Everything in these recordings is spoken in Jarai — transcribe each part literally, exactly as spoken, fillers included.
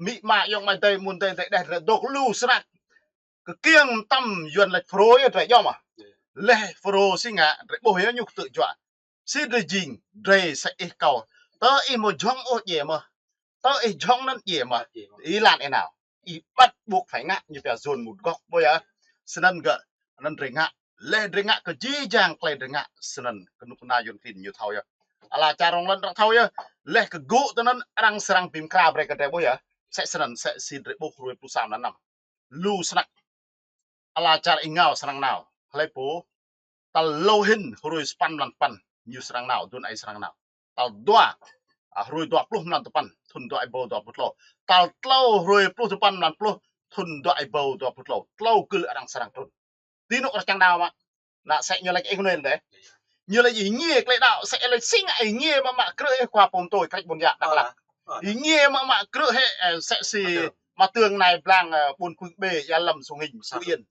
Mĭ ma yŏng mai dai mun dai dai đeh drei dŏ lu snăk. Kơ kiăng tăm Yuan lač Phrô yơh drei jŏm ah. Leh Phrô si ngă drei ƀuh yơh ñu ktư̆ juă. Si drei jing, drei sa ih kâo. Tơ ih mơ̆ jhŏng ôh djai mơ̆. Tơ ih jhŏng anăn djai mơ̆. Ih lăn ih nao. Ih bắt buộc phải ngă ñu pia dŏ một góc ƀuh yơh. Snăn gơ̆, anăn drei ngă. Leh drei ngă kơ jih jang klei drei ngă. Snăn kơnuk kơna Yuan klin ñu thâo yơh. Ala čar rŏng lăn arăng thâo yơh. Leh kơ gŭ tơ anăn arăng srăng bi mkra brei kơ drei ƀuh yơh. Sĕ snăn sĕ si drei ƀuh hruê pluh sa mlan năm. Lu snăk. Ala čar ih ngă srăng nao. Hlei pô. Tal lu hĭn hruê sa păn mlan păn. Ñu srăng nao. Dŭn ai srăng nao. Tal dua. Ah, hruê dua pluh mlan tơpăn. Thŭn dua êbâo dua pluh tlâo. Tal tlâo hruê pluh tơpăn mlan pluh. Thŭn dua êbâo dua pluh tlâo. Tlâo gưl arăng srăng trŭn. Ti anôk arăng čang nao mă. Nă sĕ ñu lač ih kơnel deh. Ñu lač ih ngiê klei đăo, sĕ lač si ngă ih ngiê mă mă krư̆ ih khua pô mtô krĕč ƀuôn yă Dak Lak. Ih ngiê mă mă krư̆ ih, ơ, sĕ si mă tương nai blang, ơ, ƀuôn Khuynh Bê, Ia Lâm, Sông Hinh, Phú Yên.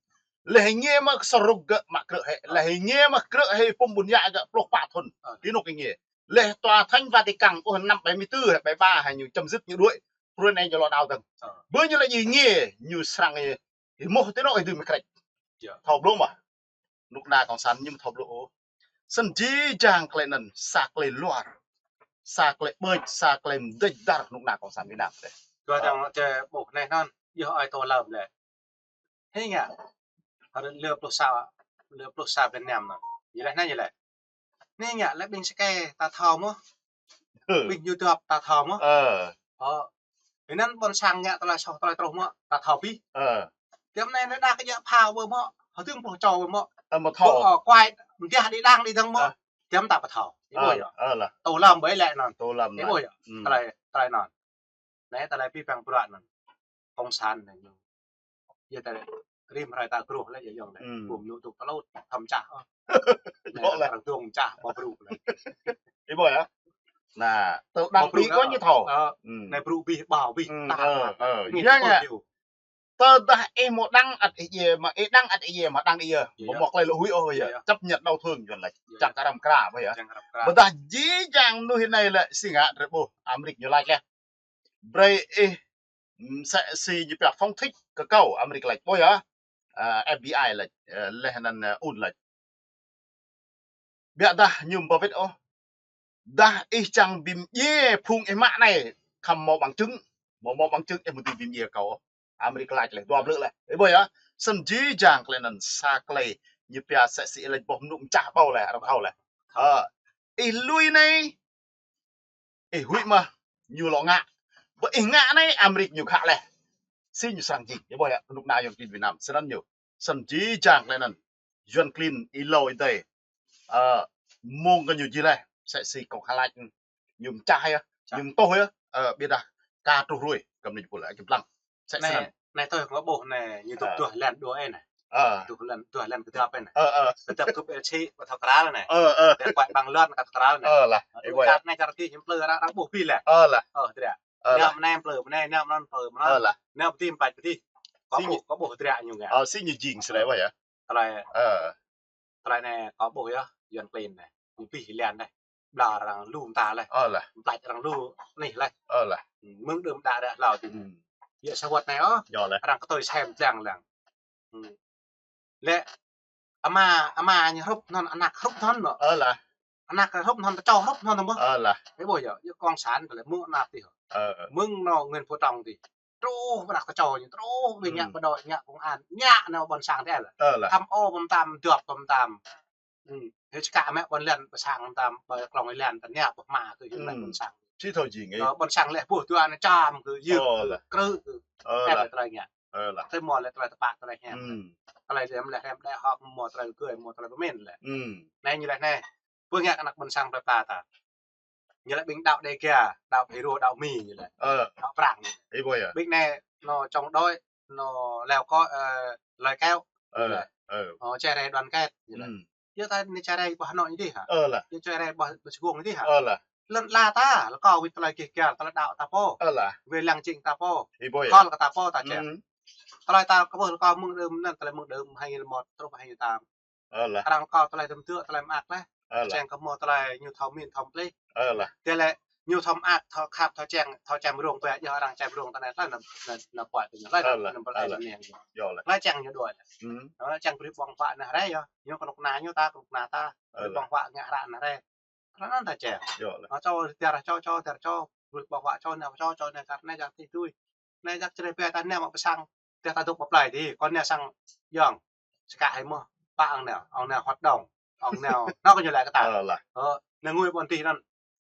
Leh ih ngiê mă kơ Sôr Ruk gơ̆ mă krư̆ ih. Leh ih ngiê mă krư̆ ih pô ƀuôn yă gơ̆ pluh pă thŭn. Ti anôk ih ngiê. Leh tòa thánh Vatican, ôh, năm bảy mươi tư, bảy ba, hai ñu chấm dứt ñu đuaĭ. Pruê anai ñu lŏ nao dơ̆ng. Bơ ñu lač ih ngiê, ñu srăng ih, ih mŭt ti anôk ih dưi mă krĕč. Thâo blŭ mơ̆. Kơnuk kơna cộng sản ñu thâo blŭ ôh. Snăn jih jang klei anăn sa klei luar. Sa klei ƀơ̆č, sa klei mdêč dar kơnuk kơna cộng sản Việt Nam deh. Dua dang čơ ƀuh anai anăn, yơh ai tô lơm leh. Hei ngă. Hơdơ̆ng lơ pluh sa, lơ pluh sa Việt Nam anăn. Ñu leh anai ñu leh. Anai ngă leh ƀing sơkê ta thâo mơ̆. Ƀing ñu dŏp ta thâo mơ̆. Ơ. Ơ. Anăn ƀôn sang ngă tơlơi soh tơlơi truh mơ̆, ta thâo bĭ. Ơ. Tiăm anai anai đa kơ djă phao ƀơ mơ̆, hơdơ̆ng pluh čô ƀơ mơ̆. Ơ, mơ̆ thâo. Ƀơ, ơ, kuai, mdiah đĭ đang đĭ dơ̆ng mơ̆. Ơ. Tiăm ta pơthâo. Ơ, ơ lah. Tô lơm ƀơi leh anăn. Tô lơm anăn. Ơ. Tơlơi, tơlơi anăn. Anai tơlơi bi păng bruă anăn. Cộng sản anai ñu. Yơh ta rĭm hrơi ta gruh leh yơh yŏng leh. Ƀuh ñu tŭk tơlôt, thăm čah. Anai arăng dŏng čah, ƀu brŭ leh. Ih ƀuh yơh. Nă, tơ đăng ƀu brŭ bĭ kơ ñu thâo. Ơ, anai brŭ bĭ, ƀâo bĭ, ta, ơ, ơ. Ngă tơdah ih mơ̆ đăng ăt ih djai mă, ih đăng ăt ih djai mă, đăng ih yơh. Ƀu mơak klei lŏ huĭ ôh yơh. Chấp nhận đau thương Yuan lač. Čang kơ răm kra ƀuh yơh. Ƀơdah jih jang mnuih anai lĕ si ngă drei ƀuh Amêrik ñu lač leh. Brei ih, mm, sĕ si ñu pia phóng thích kơ kâo, Amêrik lač ƀuh yơh. Ơ, F B I lač, ơ, leh anăn, ơ, un lač. Biă dah ñu ƀu wĭt ôh. Dah ih čang bi mdjiê phung ih mă anai, khăm mâo bằng chứng. Mâo, mâo bằng chứng ih mơ̆ dưi bi mdjiê kâo ôh. Amêrik lač leh, dua blư̆ leh. Ih ƀuh yơh, snăn jih jang klei anăn sa klei ñu pia sĕ si ih lač boh mnŭ mčah ƀâo leh, arăng thâo leh. Ơ, ih lui anai, ih huĭ mơ̆, ñu lŏ ngă. Ƀơ ih ngă anai, Amêrik ñu khă leh. Si ñu srăng jing, ih ƀuh yơh, kơnuk kơna Yuan klin Việt Nam, snăn ñu. Snăn jih jang klei anăn. Yuan klin ih lâo ih dei. Ơ, mơ̆ng kơ ñu jih leh, sĕ si kâo khă lač, ñu mčah yơh, ñu mtuh yơh, ơ, ƀiădah ka truh hruê, kơ mnuih pul, ơ, kơ blang. Sĕ snăn. Anai, anai tui kâo ƀuh anai, ñu dŏ duah lăn dua anai. Ơ. Duah lăn, duah lăn kơdŏp anai. Ơ, ơ. Kơdŏp kŭp êl čih, ƀu thâo kral anai. Ơ, ơ. Tơdah kuai ƀăng lăn ka thâo kral anai. Ơ lah, ih ƀuh yơh. Anai čar kơ jih ñu plư arăng ƀuh bĭ leh. Ơ lah. Ơ, dră. Ơ lah. Anai, anai plư, anai, anai plư, anai. Ơ lah. Anai pơtih, ƀač pơtih. Kâo ƀuh, kâo ƀuh dră ñu ngă. Ơ, si ñu jing sơlai ƀuh yơh. Tơlơi. Ơ. Tơlơi anai kâo ƀuh yơh, Yuan klin anai. Ñu bĭ lăn anai. Ƀlŏr arăng lu mta leh. Ơ lah. Mplač arăng lu anih leh. Ơ lah. Mơ̆ng đưm đă ră hlâo ti. Yơh sa wơ̆t anai ôh. Yơh leh. Arăng kơtui sem dlăng lăng. Lĕ ama, ama ñu hrup anăn, anak hrup anăn mơ̆. Ơ lah. Anak hrup anăn, čô hrup anăn mơ̆. Ơ lah. Ih ƀuh yơh, yơh cộng sản tơlơi mơ̆ng anăp tih. Ơ, ơ. Mơ̆ng anŏ Nguyễn Phú Trọng tih. Truh ƀrah kơ čô ñu, truh ƀing ngă bộ đội, ngă công an, ngă anŏ ƀôn sang tih leh. Ơ lah. Thăm ô pơm tam, dŏp pơm tam. Hĕ čơkă mă ƀôn lăn, pơ sang pơm tam, pơ klông lăn, tơña pơ hma kơ yơh mă ƀôn sang. Či thâo jing ih. Ơ, ƀôn sang leh ƀuh dua anai čam kơ yơh, krư̆ kơ. Ơ lah. Tơlơi ngă. Ơ lah. Tơlơi mơ̆ leh tơlơi tơpă tơlơi hiam. Tơlơi leh mơ̆ leh hiam đại học mơ̆ tơlơi gơ̆ mơ̆ tơlơi pơmĭn leh. Anai ñu leh anai. Ƀuh ngă kơ anăk ƀôn sang plơi pla ta. Ñu lĕ ƀing đăo Đêga, đăo Hêrô, đăo Mi ñu lĕ. Ơ. Đăo Prăng ñu lĕ. Ih ƀuh yơh. Ƀing anai anŏ chống đối, anŏ leo ko, ơ, lơi kéo. Ơ. Ñu lĕ. Ơ. Ơ, čơrai đoàn kết ñu lĕ. Yơh ta anai čơrai ƀơi Hà Nội ñu dih hă? Ơ lah. Yơh čơrai ƀơi, ƀơi Sài Gòn ñu dih hă? Ơ lah. Lŏn ala ta, lŏn kâo wĭt tơlơi gêh găl, tơlơi đăo ta pô. Ơ lah. Wai lăng jing ta pô. Ih ƀuh yơh. Khol kơ ta pô ta čĕ. Tơlơi ta kơ ƀuh lŏn kâo mơ̆ng đưm anăn, tơlơi mơ̆ng đưm hai nghìn một truh hai nghìn tám. Ơ lah. Arăng kâo tơlơi tơm tơ̆, tơlơi mơak leh. Ơ lah. Čang kơ mơ̆ tơlơi ñu thâo min thâo plih. Ơ lah. Tơlơi Ñu thâo mơak, thâo khăp, thâo čang, thâo čang rông pĕ, yơh arăng čang rông tơ anai, tơlơi anŭn, anŭn, anŭn pơhiăp tơlơi, anŭn, anŭn pơhiăp anai. Yơh lĕ. Tơlơi čang ñu đuaĭ lĕ. Tơlơi čang brơi ƀơ̆ng huă anai rai yơh. Ñu kơnuk kơna ñu ta, kơnuk kơna ta. Brơi ƀơ̆ng huă ngă hră anai rai. Tơlơi anŭn ta čang. Yơh lĕ. Ơ, čô, tiar čô, čô, tiar čô. Brơi ƀơ̆ng huă čô, anai čô, čô, anai čar, anai čar ti tui. Anai čar čơrê pĕ ta anai mă pơsăng. Tơdah ta dŏ pơ plơi dih, kơ anai sang yŏng. Čơkă hai mơ̆, pă ong nao, ong nao hoạt động, ong nao, nao kơ ñu lĕ kơ ta. Ơ, lĕ. Ơ, anai ngui ƀôn dih anŭn,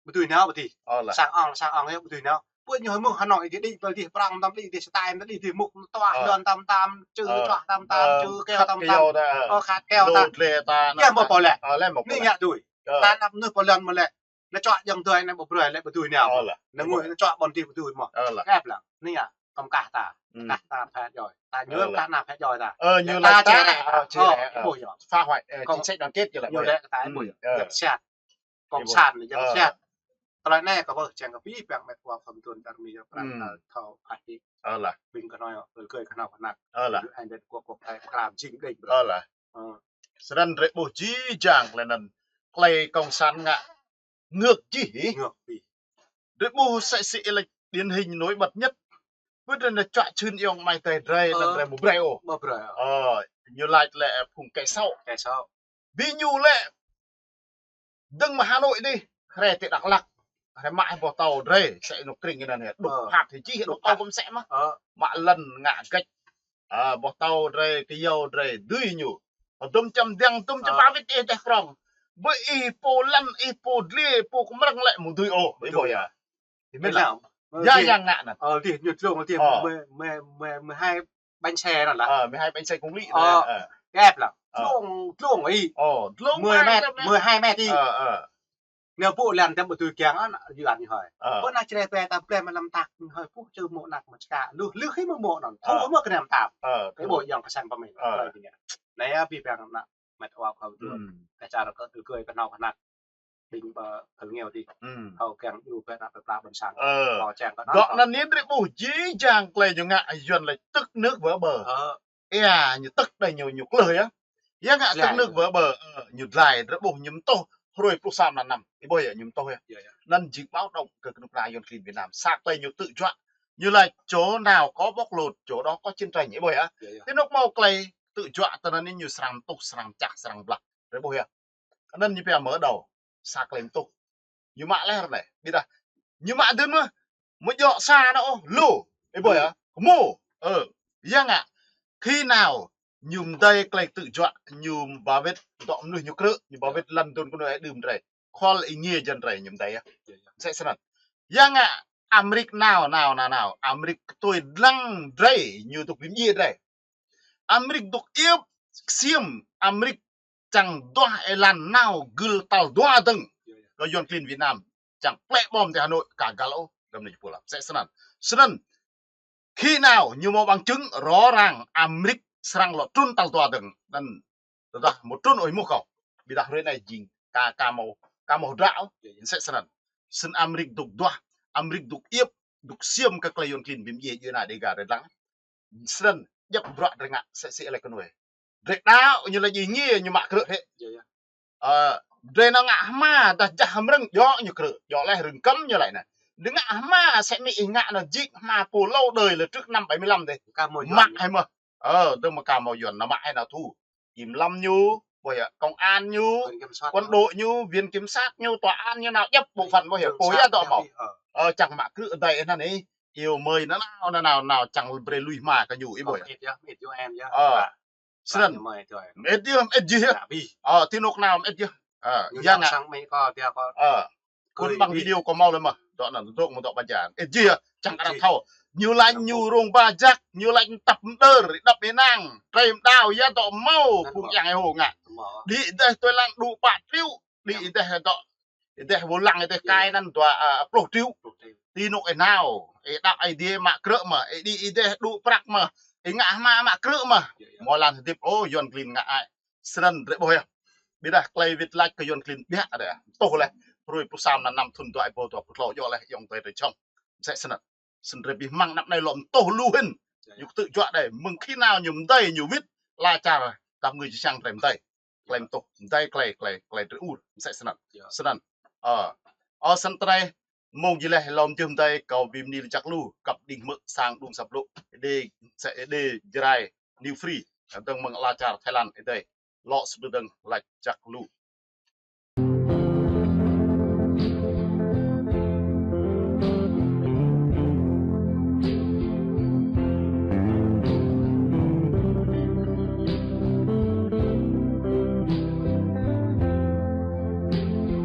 ƀu dưi nao ƀu dih. Ơ, lĕ. Sang ong, sang ong yơh ƀu dưi nao. Pơ ñu hai mơ̆ Hà Nội dih đĭ pơ dih, prong tam đĭ dih, sơtai tam đĭ dih, mŭk tơtuah, ơ, lŏn tam tam, čư, ơ, čuah tam tam, ơ, čư keo khăt tam keo tam. Ơ, khăt keo tam. Lô dle ta, yơh mơ̆ pô lĕ. Ơ, lĕ mơ̆ pô lĕ. Anai ngă dưi. Ơ. Ta anăp anai pô lŏn mơ̆ lĕ. Anai čuă yŏng tui anai ƀu brơi lĕ ƀu dưi nao. Ơ, lĕ. Anai ngui anai čuă ƀôn dih ƀu dưi mơ̆. Ơ, lĕ. Ĕp lăng. Anai yơh, kăm kah ta. Kah ta phe djai. Ta ñu kah anai phe djai ta. Ơ, ñu lĕ ta čih ta. Ơ, čih ta. Ơ, ƀuh yơh. Phá hoại, ơ, chính sách đoàn kết ñu lĕ. Ñu lĕ ta ƀuh yơh. Ơ. Yang siat. Cộng sản yang siat. Tơlơi anai kơ ƀuh čang kơ pĭ păng met wa khom tun čar mi yơh prang ta thâo ăt dih. Ơ, lĕ. Ƀing kơnoi, ơ, kơi kơnau kơnăk. Ơ, lĕ. Ai đet kua kua tai kram jing đĕč. Ơ, lĕ. Ơ. Sơnăn drơi ƀuh jih jang lĕ anŭn. Klei cộng sản ngă ngược jih hĭ. Ngược jih. Drơi ƀuh sĕ si lĕ điển hình nổi bật nhất. Bơ drơi anai čuă čưn yŏng amai adơi drơi, anŭn drơi ƀu brơi ôh. Ƀu brơi ôh. Ơ, ñu laĭ lĕ phung kẻ xấu. Kẻ xấu. Ƀing ñu lĕ dơ̆ng mơ̆ng Hà Nội dih, hrơi ti Dak Lak, hrơi mă boh tâo drơi, sĕ anŭn kring anŭn hĕ, đục phạt hĕ jih, đục tâo kơ mơsĕ mơ̆. Ơ. Mă lŏn ngă gĕč. Ơ, boh tâo drơi, kơyâo drơi, dưi ñu. Hơdôm čăm diăng, hơdôm čăm ba wĭt ih teh krong. Bơ ih pô lăn, ih pô dli, pô kơmrơ̆ng lĕ mơ̆ dưi ôh, ih ƀuh yơh. Ih mĭn lĕ. Yang, yang ngă anŭn. Ơ, dih, ñu tlung, dih, mười, mười, mười, mười hai bánh xe anŭn lĕ. Ơ, mười hai bánh xe công lý. Ơ, ơ. Kĕp lăng. Ơ. Tlung, tlung ih. Ơ, tlung mười mét, mười hai mét ih. Ơ, ơ. Anai ƀu lăn tăm ƀu dưi kiăng anŭn, yuan ñu hơi. Ơ. Pơ anai čơrê pĕ ta plei mă lăm tak ñu hơi, puh čơ mơ̆ anăk mơ̆ čơkă. Lu, lu hĭ mơ̆ mơ̆ anŭn. Thâo mơ̆ kơ anai mơtam. Ơ, ơ. Ih ƀuh yang kơ sang pơmĭn. Ơ. Anai yơh ƀing păng anai, met wa khom tun. Kơ čar kơ tui kơi kơnau kơnăk. Ƀing ƀơ kơ ngeo dih. Thâo kiăng iâu pĕ anăk pĕ pla ƀôn sang. Ơ. Thâo čang kơ anŭn. Dŏ anŭn anai drơi ƀuh jih jang klei ñu ngă yuan lĕ tức nước vỡ bờ. Ơ. Ia, ñu tức đơi ñu, ñu klưh yơh. Ia ngă tức nước vỡ bờ, ơ, ñu dlai, drơi ƀuh ñu mơtuh, hrơi pluh sa mlan năm. Ih ƀuh yơh, ñu mơtuh yơh. Anŭn jing báo động kơ kơnuk kơna yuan klin Việt Nam. Sa klei ñu tự juă. Ñu laĭ chỗ nào có bóc lột, chỗ đó có chiến tranh. Ih ƀuh yơh. Ti anŭn hmâo klei tự juă, tơ anŭn anai ñu srăng mơtuh, srăng čah, srăng blah. Drơi ƀuh yơh. Anŭn ñu pia mở đầu, sa klei mơtuh. Ñu mă leh ră anai. Ƀiădah ñu mă dơ̆n mơ̆, mơ̆ djơ̆ sa anŭn ôh, lu. Ih ƀuh yơh, kơmô. Ơ, yang ngă. Khi nào ñu mdei klei tự juă, ñu ba wĭt dŏ mơnuih ñu krư̆, ñu ba wĭt lăn dŭn kơnui ơi đưm drơi. Khol ih ngiê jăn drơi ñu mdei yơh. Mơsĕ snăn. Yang ngă, Amrik nao, nao, nao, nao. Amrik kơtui dlăng drơi, ñu dŏ bi mdjiê drơi. Amrik dŏ iĕp ksiêm, Amrik čang duah êlan nao gưl tal dua dơ̆ng kơ yuan klin Việt Nam, čang plĕ bom ti Hà Nội, ka găl ôh, găm anai jơpul lăm. Mơsĕ snăn. Snăn, khi nào ñu hmâo bằng chứng rõ ràng, Amrik srăng lŏ trŭn tal dua dơ̆ng. Anŭn tơdah hmâo trŭn ơi mơ̆ kâo. Ƀiădah hrơi anai jing ka, ka hmâo, ka hmâo hơdră ôh. Mơsĕ snăn. Snăn Amrik dŏ duah, Amrik dŏ iĕp, dŏ ksiêm kơ klei yuan klin bi mdjiê djuai ania Dega drơi dlăng. Snăn djăp bruă drơi ngă sĕ si lĕ kơnui. Drơi đaŏ ñu lĕ jing ngiê ñu mă krư̆ hĕ. Ơ, drơi anŭn ngă hma dah jah hmrơ̆ng djơ̆ ñu krư̆, djơ̆ leh rơ̆ng kăm ñu laĭ anai. Drơi ngă hma sĕ mĭ ih ngă anŭn jing hma pô lâu đời lĕ trước năm bảy mươi lăm dih. Mă hai mơ̆. Ơ, dơ̆ng mơ̆ ka hmâo yuan nao mă hai nao thu. Kiểm lâm ñu, ƀuh yơh, công an ñu, quân đội ñu, viện kiểm sát ñu, tòa án ñu nao djăp bộ phận ƀuh yơh, pô yơh dŏ hmâo. Ơ, čang mă krư̆ adai anŭn ih, iâu mơi nao nao, nao nao, čang brơi lui hma kơ ñu, ih ƀuh yơh. Ơ, snăn. Mĕt yơh, mĕt jih yơh. Ơ, ti anŭn nao mĕt yơh. Ơ, yang ngă. Ơ. Kơ ƀăng video kâo hmâo lơi mơ̆. Dŏ anŭn, dŏ mơ̆ dŏ ƀa jang. Ơ, jih, čang arăng thâo. Ñu laĭ ñu rông ba jak, ñu laĭ tăp mđơr, đăp ênang, trei mđao, ia dŏ hmâo, phung yang êhô ngă. Đĭ dêh tui lăng dua pă triệu, đĭ dêh dŏ, dêh vô lăng dêh kai anŭn dua, ơ, pluh triệu. Ti anŭn ih nao, ih đăo Aê Diê mă krư̆ mơ̆, ih đĭ dêh dua prăk mơ̆, ih ngă hma mă krư̆ mơ̆. Mơ̆ lăn hơdip, ơ, yuan klin ngă ai. Snăn drơi ƀuh yơh. Ƀiădah klei wĭt lač kơ yuan klin ƀiă adih. Mơtuh leh. Hrơi pluh sa mlan năm thŭn dua êbâo dua pluh tlâo djơ̆ leh yŏng tơi drơi čŏng. Mơsĕ snăn. Snăn drơi ƀing hmăng anăp anai lŏ mơtuh lu hĭn. Ñu kơ tự juă đơi. Mơ̆ng khi nao ñu mdei ñu wĭt. Ala čar tam ngư či čang drơi mdei. Klei mơtuh. Mdei klei, klei, klei drơi ur. Mơsĕ snăn. Snăn. Ơ. Ơ, snăn tơnai. Mơ̆ng jih leh lom jơh mơdai kâo bi mni laĭ jak lu, kăp đing hmư̆ sang đŭng săp lŭ, đe, đe Jrai New Free, dơ̆ng mơ̆ng ala čar Thái Lan adih. Lŏ sŭ dơ̆ng laĭ jak lu.